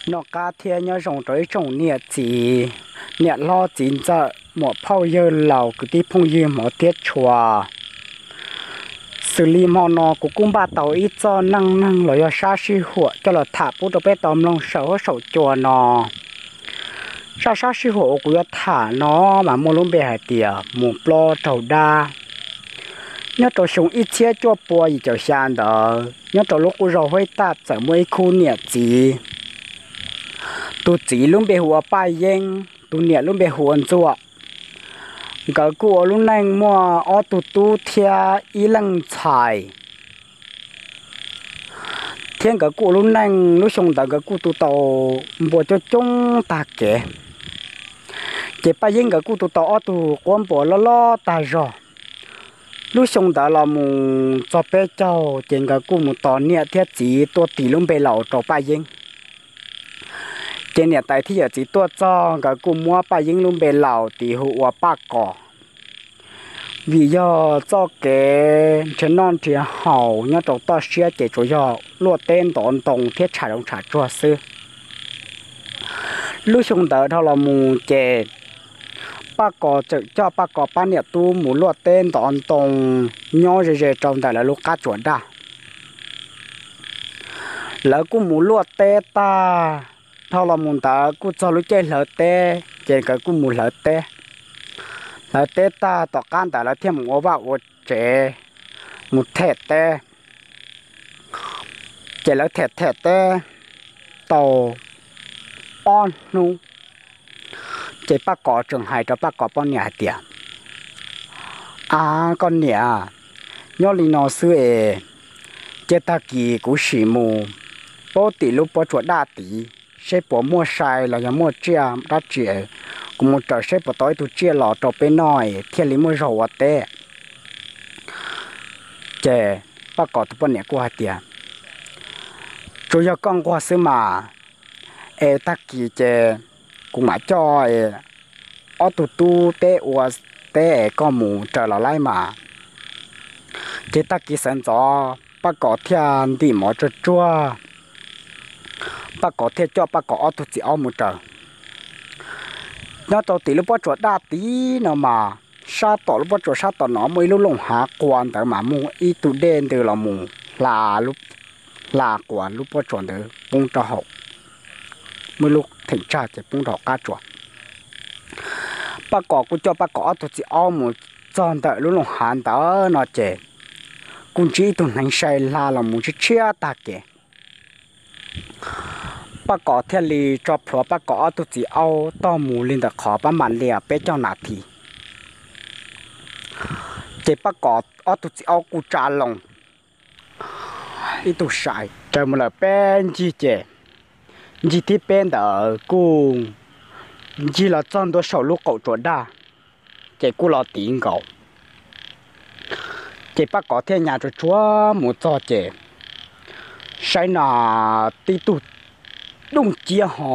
Noj qab thiab nyob zoo rau ib tsoom niam txiv, niam hlob txiv ntxawm, muam phauj yawg laus, kwv tij phooj ywg hmov thiab tshua. Xws li hmo no kuv kuj npaj tau ib txoj neej neeg los yog sab sij huam coj los tham pub rau peb tau mloog saum huab saum cua no. Zaj sab sij huam uas kuv yuav tham no mas muaj lub npe hais tias mus plob raug dab. Nyob rau xyoo ib txhiab cuaj pua yim caum xya ntawd, nyob rau lub qub zos Huab Taj txawm muaj ib khub niam txiv. Tus txiv lub npe hu ua Paj Yeeb, tus niam lub npe hu ua Ntxuam. Nkawd kuj ua lub neej muaj ob tug tub thiab ib leej ntxhais. Thiab nkawd kuj ua lub neej, lub xyoo ntawd nkawd kuj tu tau npua coob coob tag kev. Ces Paj Yeeb nkawd kuj tu tau ob tug quab npua loj loj tag zog. Lub xyoo ntawd los mus txog peb caug ces nkawd kuj mus tos niam thiab txiv tuaj tis lub npe laus rau Paj Yeeb. Ces niam tais thiab yawm txiv tuaj txog, nkawd kuj muab Paj Yeeb lub npe laus tis hu ua Paj Kos. Vim yog txoj kev nrhiav noj nrhiav haus nyob rau toj siab ces tsuas yog luaj teb ntov ntoo thiab tsham zoov tsham tsuag xwb. Lub xyoo ntawd dhau los mus ces Paj Kos tseem coj Paj Kos pab niam tub mus luaj teb ntov ntoo nyob ze ze rau ntawm lawv lub qab tsuas daj. Lawv kuj mus luaj teb tag, dhau los mus ntawd kuj txog lub caij hlawv teb ces nkawd kuj mus hlawv teb. Hlawv teb tag tom qab ntawd lawv thiaj mus ua vaj ua tsev, mus them teb. Ces lawv them them teb tau ob hnub, ces Paj Kos tseem hais rau Paj Kos poj niam hais tias, A, koj niam, nyob li no xwb es, cia tag kis kuv sim mus pab tim lub pob tsuas daj tid seb puas muaj sai los yog muaj tsiaj dab tsi, kuv mus raws seb puas tau ib tug tsiaj los rau peb noj thiaj li muaj zog ua teb. Ces Paj Kos tus poj niam kuj hais tias, Tsuas yog koj nquag xwb mas, es tag kis ces kuv mam coj ob tug tub teb ua teb es koj mus raws los laib mas. Ces tag kis sawv ntxov Paj Kos thiaj ntim mov tsuag tsuag, Paj Kos thiaj coj Paj Kos ob tug txiv aub mus raws. Nyob rau tim lub pob tsuas daj tid no mas, sab tom lub pob tsuas sab tom no muaj ib lub looj hav quas ntawd mas muaj ib tug dej ntws los mus hla quas lub pob tsuas ntawd poob rau hauv, muaj ib lub theem tsag ces poob rau hauv qab tsuas. Paj Kos kuj coj Paj Kos ob tug txiv aub mus txog ntawm lub looj hav ntawd no ces kuj ntsib ib tug hneev sai hla los mus tshiab tshiab tag kev. Paj Kos thiaj li tso plhuav Paj Kos ob tug txiv aub tog mus li ntawm qhov pab mam li peb caug nas this. Ces Paj Kos ob tug txiv aub kuj tsa loo, ib tug sai raws mus lawm peb ncig ces ncig thib peb ntawd kuj ncig los txog ntua saum lub qaum tsuas daj, ces kuj los tiv nkaus. Ces Paj Kos thiaj nyas tsuag tsuag mus txog ces saib na, tib tug dooj ciab ho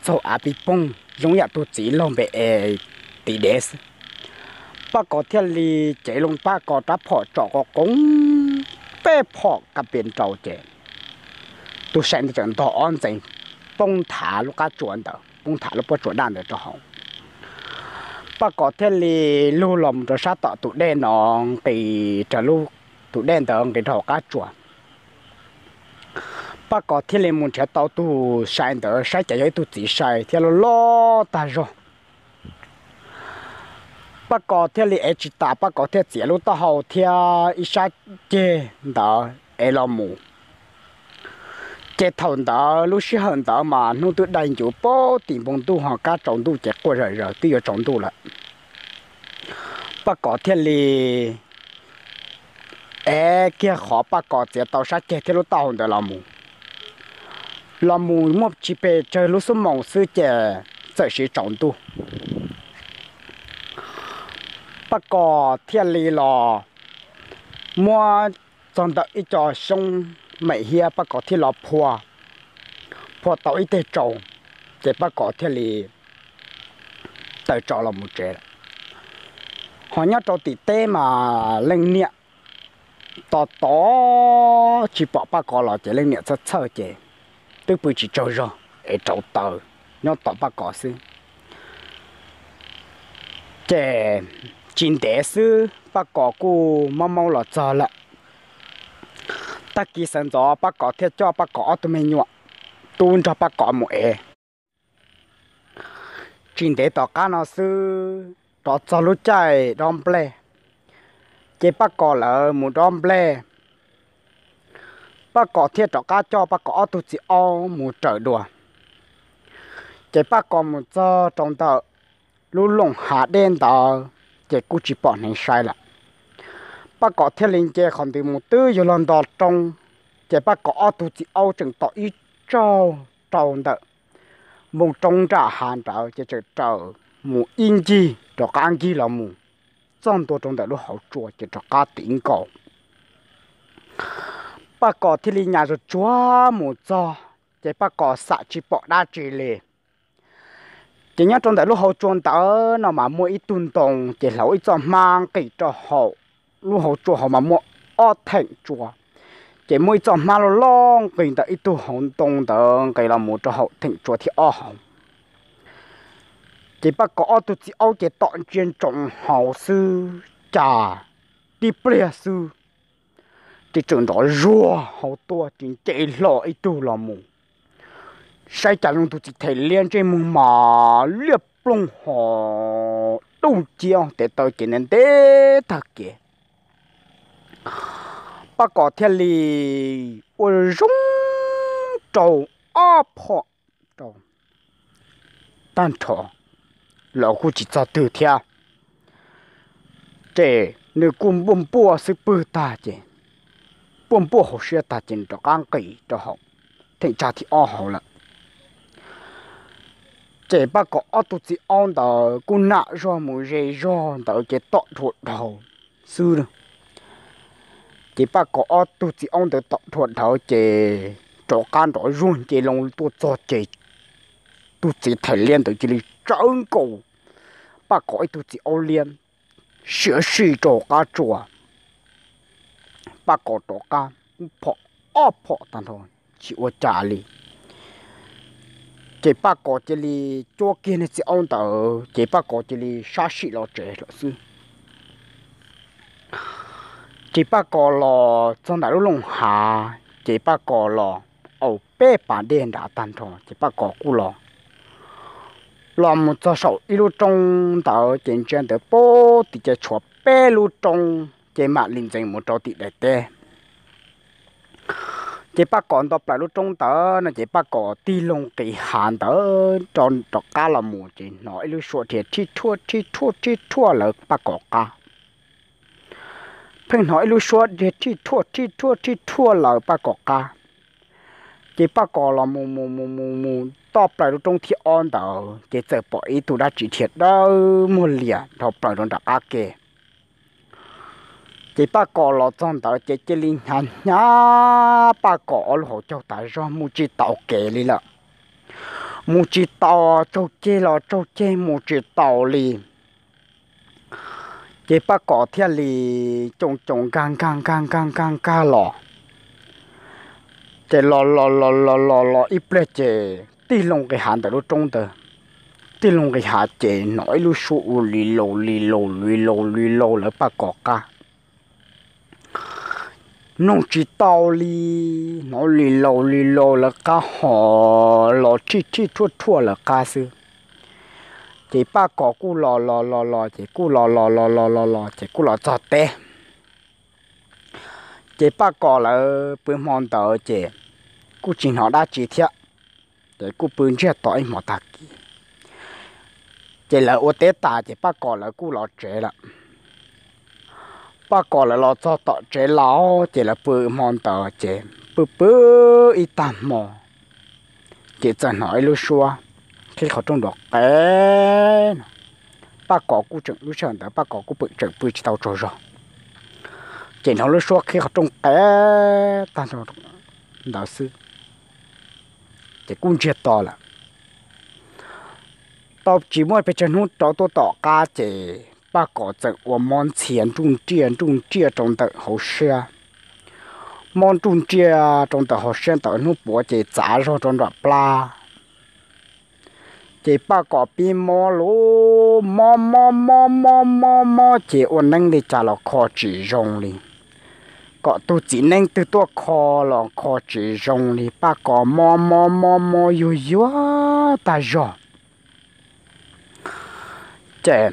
txaug av pib poog zoo yam tus txiv laug npe es tiv dev xwb. Paj Kos thiaj li cev loo Paj Kos rab phom tsom qo qoob peb phom ka pes nrau ces tus sai ntawd txawm ntog ob ntxees poob nthav lub qab tsuas ntawd, poob nthav lub pob tsuas daj ntawd rau hauv. Paj Kos thiaj li lug los mus rau sab tom tus dej no, nqis raws lub, tus dej ntawd nqis rau hauv qab tsuas. Paj Kos thiaj li mus nrhiav tau tus sai ntawd saib cas yog ib tug txiv sai thiab loj loj tag zog. Paj Kos thiaj li ev tsis tas, Paj Kos thiaj txiav lub taub hau thiab ib sab ceg ntawd ev los mus. Ces thaum ntawd lub sij hawm ntawd mas hnub twb dai ncuv pab tim npoo ntuj ho kab tsaus ntuj ces quaj zawm zaws twb yuav tsaus ntuj lawm. Paj Kos thiaj li ev kiag qhov Paj Kos txiav tau sab ceg thiab lub taub hau ntawd los mus. Los mus muaj tsis pes tsawg lub xuab moos xwb ces txawm siv tsaus ntuj. Paj Kos thiaj li los muab txog ntawm ib co xyoob mem hiab, Paj Kos thiaj los phua, phua tau ib teg tsau, ces Paj Kos thiaj li tawm tsau los mus tsev. Ho nyob rau tim teb mas leej niam tos tos tsis pom Paj Kos los ces leej niam txhawj txhawj ces twb pw tsis tsaug zog. es rauv taws nyob tom Paj Kos xwb. Ces tsis ntev xwb Paj Kos kuj mob mob los txog lawm. Tag kis sawv ntxov Paj Kos thiaj coj Paj Kos ob tug me nyuam tub nrog Paj Kos mus ev. Tsis ntev tom qab no xwb rov txog lub caij dob nplej, ces Paj Kos lawv mus dob nplej, Paj Kos thiaj rov qab coj Paj Kos ob tug txiv aub mus raws dua. Ces Paj Kos mus txog rau ntawm lub looj hav dej ntawd ces kuj tsis pom hneev sai lawm. Paj Kos thiaj li nce qhov ntawd mus twb yuav luag nto roob, ces Paj Kos ob tug txiv aub tseem tom ib tsaug rau ntawm npoo roob nram hav nrad ces tseem raws mus ib ncig rov qab nkig los mus txog ntua rau ntawm lub hauv tsua ces rov qab tiv nkaus. Paj Kos thiaj li nyas tsuag tsuag mus txog, ces Paj Kos xam tsis pom dab tsi li. Ces nyob rau ntawm lub hauv tsua ntawd no mas muaj ib tug ntoo, ces hlauv ib txoj hmab nqis rau hauv lub hauv tsua hauv mas muaj ob theem tsua. Ces muaj ib txoj hmab loj loj nqis ntawm ib tug hauv ntoo ntawd nqis los mus rau hauv theem tsua thib ob hauv. Ces Paj Kos ob tug txiv aub ces tom ntsia ntsoov hauv xwb, cas tib pliag xwb ces tseem nrov zuag hauv tuaj ces nce hlo ib tug los mus. Saib cas zoo tus txiv them liab ntsej muag mas liab ploog ho dub nciab, tes taw ces ntev ntev tag kev. Paj Kos thiaj li ua zoo rau ob phom rau tag nrho los kuj tsis txog twg thiab. Ces nws kuj npuaj npuaj xwb pwg tag ces npuaj npuaj hauv siab tag ces nws rov qab nqis rau hauv theem tsua thib ob hauv lawm. Ces Paj Kos ob tug txiv aub ntawd kuj nam zog mus ze zog ntawd ces tom dhuav dhau xwb. Ces Paj Kos ob tug txiv aub ntawd tom dhuav dhau ces rov qab nrov zuag nce loo tuaj txog ces tus txiv them liab ntawd cia li tsawv nkaus Paj Kos ib tug txiv aub liab siav sij rau hauv qab tsua. Paj Kos rov qab phom ob phom tag nrho tsis ua cas li. Ces Paj Kos cia li cuab kiag niag txiv aub ntawd ces Paj Kos cia li sab sim los tsev lawm xwb. Ces Paj Kos los txog ntawm lub looj hav ces Paj Kos los au peb pas dej nrad tag nrho ces Paj Kos kuj los, los mus txog saum ib lub roob ntawd ces ntsia ntawd pub tim ces tshuav peb lub roob ces mam li ntxeev mus rau tim daim teb. Ces Paj Kos nto plaws lub roob ntawd no ces Paj Kos tig loo nqis hav ntawd rov qab los mus ces hnov ib lub suab dhia thij thuaj thij thuaj thij thuaj lawv Paj Kos qab. Pheej hnov ib lub suab dhia thij thuaj thij thuaj thij thuaj lawv Paj Kos qab. Ces Paj Kos los mus mus mus mus mus toj plaws lub roob thib ob ntawd ces txawm pom ib tug dab tsi dhia dawb muag lias dhau plaws rau nram qab ke. Ces Paj Kos los txog ntawd ces cia li hnyav hnyav Paj Kos ob lub hauv caug tas zog mus tsis taus kev li lawm. Mus tsis taus, tsaug ceg los tsaug ceg mus tsis taus li. Ces Paj Kos thiaj li coom coom nkag nkag nkag nkag nkag nkag los. Ces los los los los los los ib pliag ces tig loo nqis hav ntawm lub roob ntawd. Tig loo nqis hav ces hnov ib lub suab ua li laus li laus li laus li laus lawv Paj Kos qab. Mloog tsis tau li, hnov li laus li laus lawv qab ho los thij thij thuaj thuaj lawv qab xwb. Ces Paj Kos kuj los los los los ces kuj los los los los los los ces kuj los txog teb. Ces Paj Kos lawv pw hmo ntawd ces kuj tsis hnov dab tsi thiab. Ces kuj pw ntsiag to ib hmo tag kis, ces lawv ua teb tas ces Paj Kos lawv kuj los tsev lawm. Paj Kos lawv los txog tom tsev los ces lawv pw hmo ntawd ces pw pw ib tag hmo, ces txawm hnov ib lub suab qhib qhov rooj nrov qev no. Paj Kos kuj tseem lub sij hawm ntawd Paj Kos kuj pw tseem pw tsis tau tsaug zog, ces hnov lub suab qhib qhov rooj qev tag nrho ntawd xwb, ces kuj ntsiag to lawm. Tau tsis muaj pes tsawg hnub rov tuaj tom qab ces Paj Kos txawm ua mob ntxhias nruj nriaj nruj nriaj rau ntawm hauv siab. Mob nruj nriaj rau ntawm hauv siab ntawd hnub puav ces txav zog rau nram plab. Ces Paj Kos pib mob lauj, mob mob mob mob mob mob ces ua neeb li cas los kho tsis zoo li. Kom tus txiv neeb twg tuaj kho los kho tsis zoo li, Paj Kos mob mob mob mob yuag yuag tag zog. Ces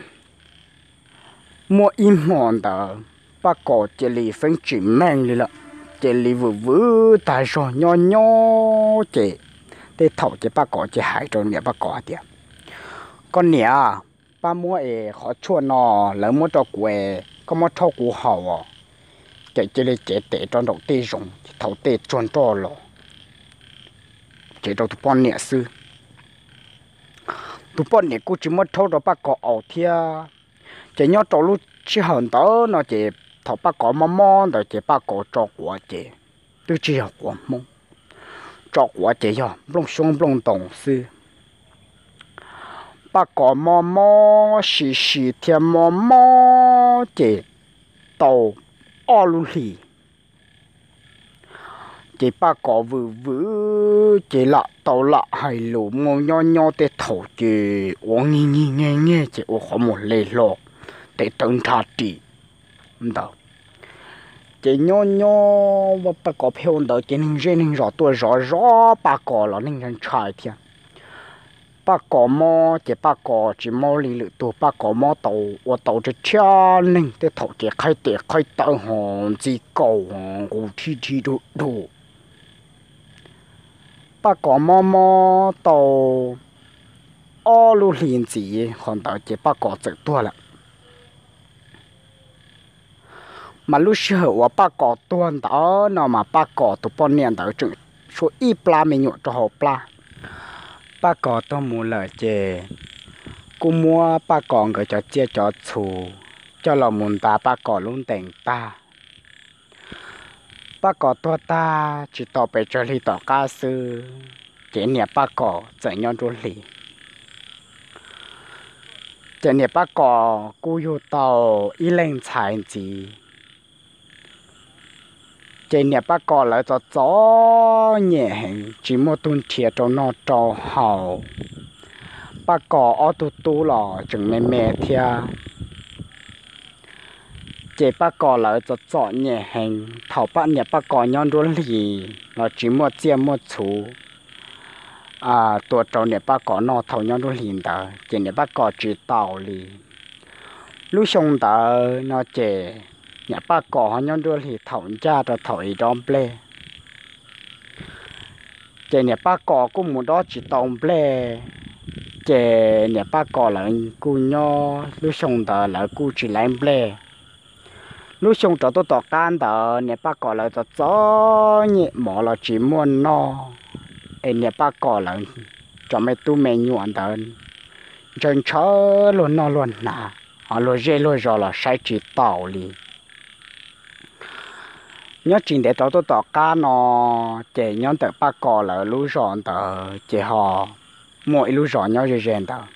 muaj ib hmo ntawd Paj Kos cia li feeb tsis meej li lawm, cia li vwm vwm tag zog nyob nyob ces tej thaum ces Paj Kos ces hais rau niam Paj Kos hais tias, Koj niam, pab muab es qhov tshuaj no lawv muab rau kuv es koj muab rhaub kuv haus os. Ces cia li cev tes rau nraum tej zoov, thaum tej tsuag nroj los cev rau tus poj niam xwb. Tus poj niam kuj tsis muab rhaub rau Paj Kos haus thiab. Ces nyob rau lub sij hawm ntawd no ces thaum Paj Kos mob mob ntawd ces Paj Kos tso quav ces twb tsis yog quav Hmoob, tso quav ces yog nplooj xyoob nplooj ntoos xwb. Paj Kos mob mob si si thiab mob mob ces tau ob lub hlis. Ces Paj Kos vwm vwm ces lam tau lam hais lus, muaj nyob nyob tej thaum ces ua nyig nyig nyig nyig ces ua qhov muag hle hlo, tes taw nrha ris ntawd. Ces nyob nyob Paj Kos pheej ua ntawd ces neeg zej neeg zos tuaj zov zov Paj Kos los neeg ntshai ntshai thiab. Paj Kos mob ces Paj Kos tsis mob li lwm tus, Paj Kos mob tau ua tau rhiab rhiab neeg, tej thaum ces qhaib tes qhaib taw ho ntxi kaus nqus rhib rhib dug dug. Paj Kos mob mob tau ob lub hlis ntxiv qhov ntawd ces Paj Kos txawm tuag lawm. Mas lub sij hawm uas Paj Kos tuag ntawd no mas Paj Kos tus poj niam ntawd tseem tshuav ib plab me nyuam rau hauv plab. Paj Kos tuag mus lawm ces kuj muab Paj Kos nkawd cov tsiaj cov txhu coj los mus ntas Paj Kos lub ntees tag. Paj Kos tuag tag tsis tau pes tsawg hli tom qab xwb, ces niam Paj Kos txawm nyob nruab hlis. Ces niam Paj Kos kuj yug tau ib leeg ntxhais ntxiv. Ces niam Paj Kos lawv txom txom nyem heev, tsis muaj tug nrhiav rau noj rau haus. Paj Kos ob tug tub los tseem me me thiab. Ces Paj Kos lawv txom txom nyem heev, thaum niam Paj Kos nyob nruab hlis los tsis muaj tsiaj muaj txhu tua rau niam Paj Kos noj thaum nyob nruab hlis ntawd, ces niam Paj Kos tsis tau li. Lub xyoo ntawd no ces niam Paj Kos ho nyob nruab hlis thaum ncaj rau thaum es dob nplej. Ces niam Paj Kos kuj mus dob tsis tau nplej, ces niam Paj Kos lawv kuj nyob lub xyoo ntawd lawv kuj tsis laib nplej. Lub xyoo rov tuaj tom qab ntawd niam Paj Kos lawv txom txom nyem mov los tsis muaj noj, es niam Paj Kos lawv cov me tub me nyuam ntawd ntshaw ntshaw luag noj luag hnav, ho luag zej luag zos los saib tsis taus li. Nyob tsis ntev rov tuaj tom qab no, ces nyob ntawm Paj Kos lawv lub zos ntawd ces ho muaj ib lub zos nyob ze ze ntawd.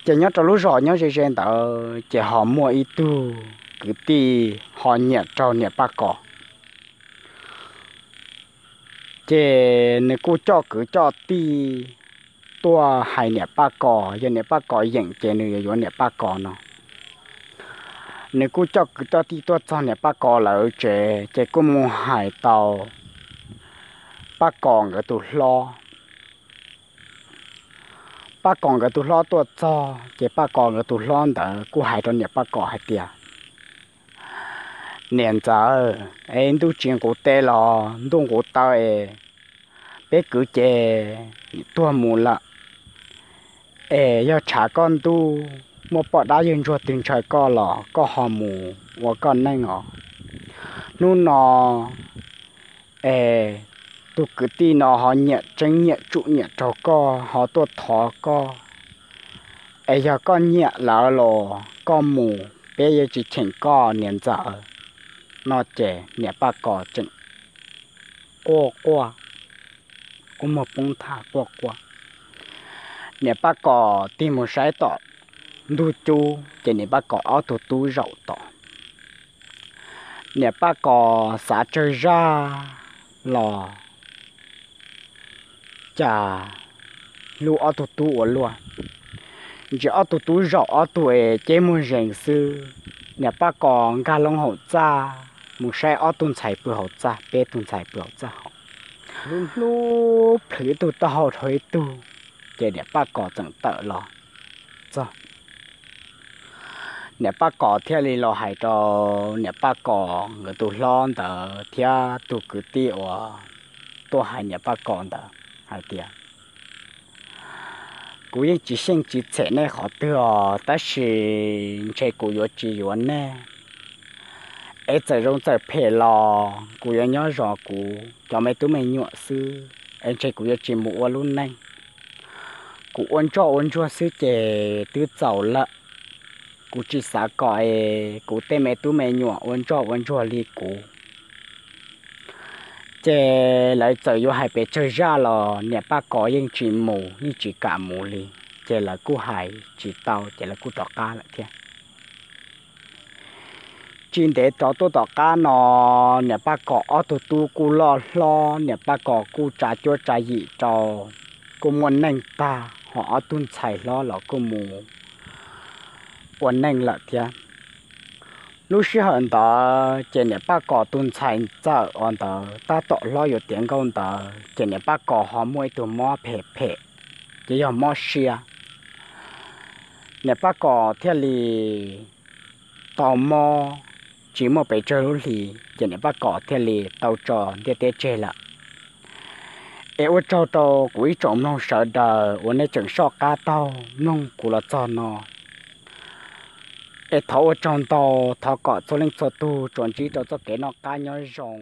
Ces nyob rau lub zos nyob ze ze ntawd ces ho muaj ib tug kwv tij ho nyiam rau niam Paj Kos. Ces nws kuj coj kwv coj tij tuaj hais niam Paj Kos, yog niam Paj Kos yeem ces nws yuav yuav niam Paj Kos no. Nws kuj coj kwv coj tij tuaj txog niam Paj Kos lawv tsev ces kuj mus hais tau Paj Kos nkawd tus hlob. Paj Kos nkawd tus hlob tuaj txog ces Paj Kos nkawd tus hlob ntawd kuj hais rau niam Paj Kos hais tias, Niam ntxawm, es ntuj tsis nqus teb los ntuj nqus taw es peb kwv ces tuag mus lawm. Es yog tshav koj ntuj muaj poj dab yawg ntsuag twg ntshaw koj los koj ho mus ua koj neej os. Hnub no es tus kwv tij no ho nyiam tseeb nyiam tsum nyiam raug koj ho tuaj thov koj. Es yog koj nyiam lawm los koj mus, peb yuav tsis cheem koj niam ntxawm. No ces niam Paj Kos tseem quaj quaj, kua muag poob nthav quaj quaj. Niam Paj Kos tig mus saib tom ntug cub ces niam Paj Kos ob tug tub zaum tod. Niam Paj Kos xav tsawg zaj los cas hlub ob tug tub ua luaj. Ntsia ob tug tub zaum ob tug es ceb muag zees xwb, niam Paj Kos nkag loo hauv txaj mus saib ob tug ntxhais pw hauv txaj, peb tug ntxhais pw hauv txaj hauv, hlub hlub plhws ib tug taub hau dhau ib tug, ces niam Paj Kos txawm tawm los txog. Niam Paj Kos thiaj li los hais rau niam Paj Kos nkawd tus hlob ntawd thiab tus kwv tij uas tuaj hais niam Paj Kos ntawd hais tias, kuv yeej tsis xyeej tsis txhem nej qhov twg os, tab sis ntshe kuv yuav tsis yuav nej. Es txawm zoo txawm phem los kuv yuav nyob zov kuv cov me tub me nyuam xwb, es ntshe kuv yuav tsis mus ua lub neej. Kuv ua ntsoj ua ntsuag xwb ces twb txaus lawm. Kuv tsis xav kom es kuv tej me tub me nyuam ua ntsoj ua ntsuag li kuv. Ces lawv txawm yuav hais pes tsawg zaj los niam Paj Kos yeej tsis mus, yeej tsis kam mus li. Ces lawv kuj hais tsis tau, ces lawv kuj rov qab lawm thiab. Tsis ntev rov tuaj tom qab no, niam Paj Kos ob tug tub kuj loj hlob, niam Paj Kos kuj tsa cuab tsa yim rau, kuj muaj neej tag, ho ob tug ntxhais hlob los kuj mus ua neej lawm thiab. Lub sij hawm ntawd ces niam Paj Kos tus ntxhais ntxawm uas ntawd tab tom hlob yuav tiav nkauj ntawd, ces niam Paj Kos ho muaj ib tug mob phem phem, ces yog mob siab. Niam Paj Kos thiaj li tau mob tsis muaj pes tsawg lub hlis, ces niam Paj Kos thiaj li tau tso ntiaj teb tseg lawm. Es ua tsaug rau kuv ib tsoom mloog sawv daws uas nej tseem soj qab taug mloog kuv los txog no. Es thov ua tsaug ntau, thov kom txhua leej txhua tug tsuas ntsib rau txoj kev noj qab nyob zoo.